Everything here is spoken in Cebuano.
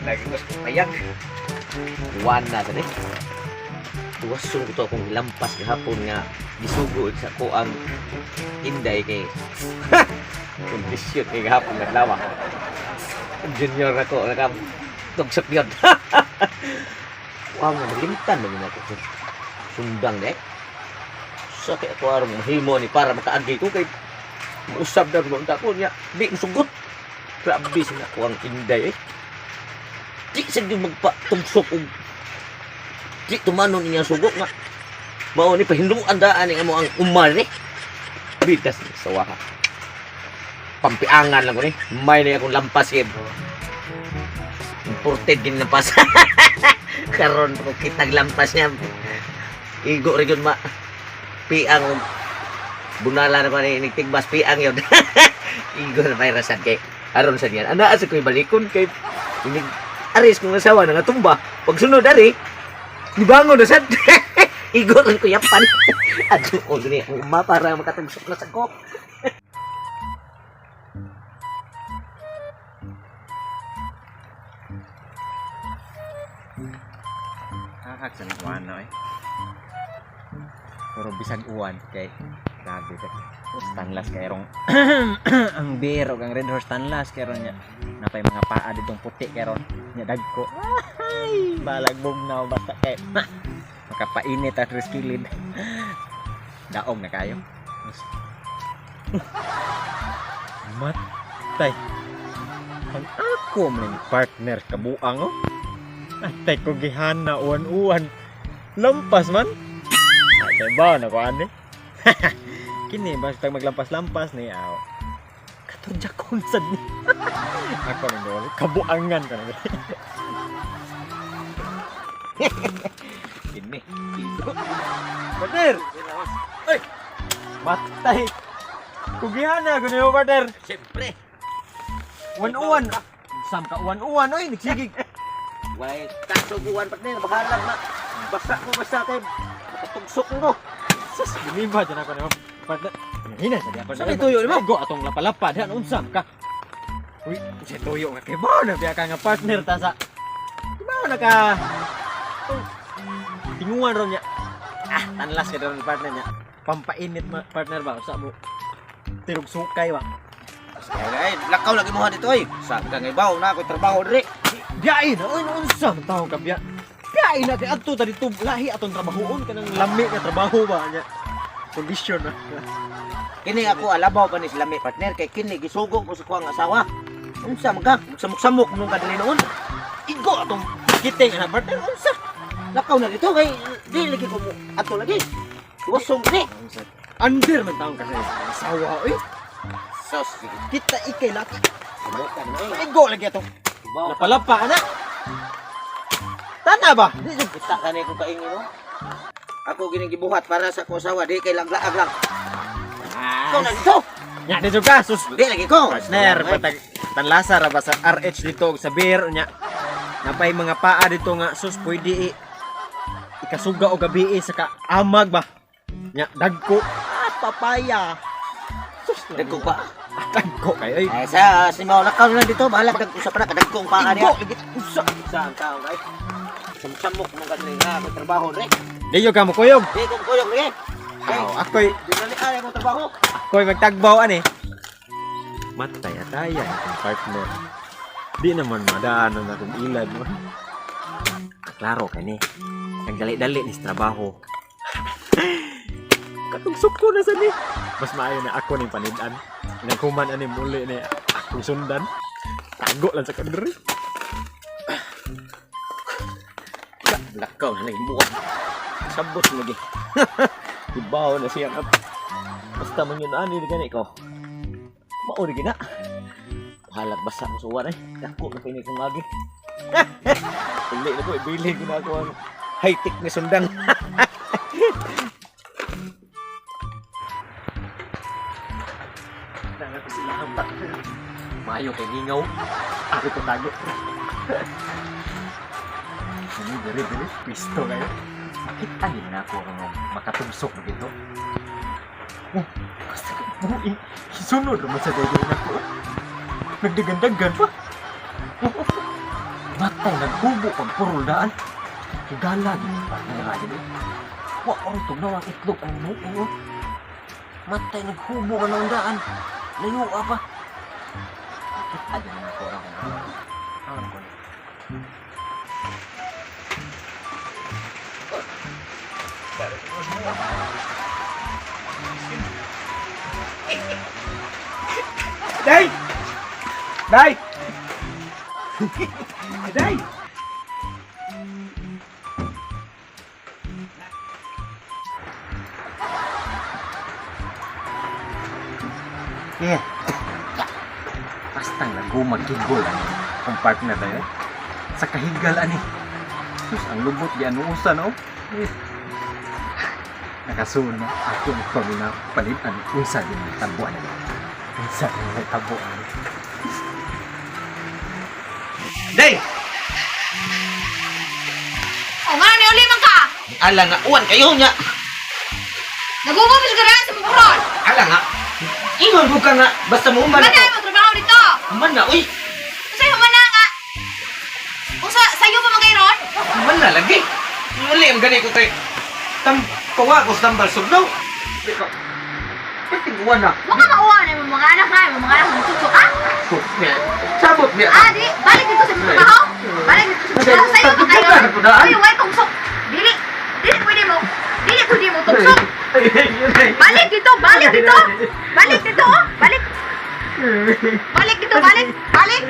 Lagi ko sa payag. One na sa ni. Tuwason ko to akong lampas gahapon nga gisugo sa ko ang inday kay kondisyon kay gahapon naglawa. Junior ako naka tugsok yun. Wow, nga nalimtan man yun ako. Sundang dek. Sa kay ako arong mahimo ni para makaagi ko kay usab na rumunta ko niya. Di musugot. Grabe sa ako ang inday eh. Di sa di magpatugsok og di tumanon niya sugok nga. Mao ni pahinduan daan ni amo ang umar ni. Bitas ni sa waha. Pampiangan lang ko ni. May na akong lampas kay imported gin lampas. Karon ko kitag lampas niya. Igo ra gyud ma piang og bunala na ko ni nigtigbas piang yun. Igo na may rasan kay aron sa niyan. Ana sa ko'y balikon kay inig aris kong asawa na nga tumba. Pag sunod ari, nibangon na sad. Igo rin ko yapan. Adto ko gani ang uma para makatugsok na sa ko. Kakak sa uwan na eh. Pero bisag uwan kay grabe kay Stanlas kay rong ang beer og ang Red Horse Stanlas kay ron niya. Napay mga paa ditong puti kay ron nya dagko. Ay, balag bugnaw basta kay makapainit at kilid. Daog na kayo. Matay. Ang ako man ni partner kabuang oh. Atay ko gihana uwan-uwan. Lampas man. Atay ba na ko ani? Kini basta maglampas-lampas ni aw. Katudya konsad ni. Ako ni dol kabuangan ka na. Kini. Partner. Ay. Matay. Kugihana ko niyo partner. Siyempre. Uwan-uwan. Sam ka uwan-uwan oy nagsigig. Way kasuguan partner bahalag na. Basta ko basta kay makatugsok ko. Sus, giniba dyan ako niyo partner. Hina sa diya partner. Sa may tuyo nimo? Go atong lapalapa diyan unsam ka. Uy, sa tuyo nga kay ba na biya ka nga partner ta sa. Di ba na ka? Tinguan ron niya. Ah, tanlas ka ron partner niya. Pampainit ma partner ba usa mo. Tirog sukay ba. Ay, lakaw lagi mo dito ay. Sa ka ngay baw na ako'y trabaho diri. Biyain na oy unsa man taong ka biya. Biyain na kay adto ta dito lahi atong trabahoon kanang lami nga trabaho ba niya. Kondisyon na. Kini ako alabaw pa ni sila may partner kay kini gisugo ko sa kuang asawa. Unsa man ka? Samok-samok nung kadali noon. Igo atong kiting ana partner unsa. Lakaw na dito kay di lagi ko mo ato lagi. Wasong ni. Under man taong kasi asawa oy. Sos sige. Kita ikay laki. Samukan na eh. Igo lagi atong Baw. lapalapa ana. Tana ba? Di jud kita kani ko kaingin no. Ako gini gibuhat para sa akong asawa di kay laglaag lang. Ikaw na dito. Nya di ka sus. Di lagi ko. Partner, patag tanlasa ra ba sa RH dito og sa beer nya. Napay mga paa dito nga sus pwede i ikasuga og gabi sa kaamag ba. Nya dagko. Ah, papaya. Sus, Dagko pa. Ah, dagko kay ay. Ay sa si Mao lakaw na dito bahala dagko sa para kadagko ang paa niya. Igo lagi usa. Sa ang tao kay. Samok-samok nung kadali nga ako trabaho diri. Diyo ka mo kuyog. Di ko kuyog lagi. Kay Aw, ako'y di na ni ay akong trabaho. ako'y magtagbaw ani. Matay ataya akong partner. Di naman madaan ang akong ilad mo. Klaro kani. Nagdali-dali ni sa trabaho. Katong ko na sa ni. Mas maayo na ako ning panidan. Naghuman ani muli ni akong sundan. Tago lang sa kadri. Lakaw na lagi buwan. Sabot lagi. Ibaw na siya. Basta man yun ani ni gani ko. Mao rin gina. Halag basa ko sa uwan ay. Dako na kini kong agi. Uli na ko, ibili ko na ako ang high-tech ni sundang. Tanga ko sila ang partner. Maayo kay lingaw. Ako ko tago. Dili, dili, dili. Pisto kayo. Makita din na ako nga makatugsok na gito. Oh, basta ka buhi. Hisunod naman sa dede na ko. Nagdagandagan pa. Matay naghubo pag purol daan. Higala gid partner ra gid. Wa oray tugnaw ang itlog ang muo. Oh. Matay naghubo ka ng daan. Layo ka pa. Kita din na ko ra ko. Ano ko ni? Day! Day! Day! Yeah. Basta nagumagigol ani kung partner tayo. Sa kahigal ani. Sus, ang lubot di anuusan oh. Eh. Nakasuna ako ang pamina palit-an unsa din ang tabo ani. Unsa din ang tabo ani. Day! O nga ni uli man ka. Ala nga, uwan kayo niya. Nagubo pa siya sa pagpurol. Ala nga. Ingon ko ka nga, basta mo man Human ako. na mo trabaho dito. Human na, uy. Usa human na nga. Usa sayo pa man kay ron? Human na lagi. Mali ang gani ko tay. Tam pawa ko sa tambal sugnaw. Di ka. Pwede uwan na. Mo ka mauwa na imong mga anak na imong mga anak mo ka. Sabot niya. Ah, di balik dito sa imong trabaho. Balik dito sa trabaho. Sayo pa kayo. Uy, way tungsok. Dili. Dili pwede mo. Dili pwede mo tungsok. Balik dito, balik dito. Balik dito, oh. Balik. Balik dito, balik. Balik.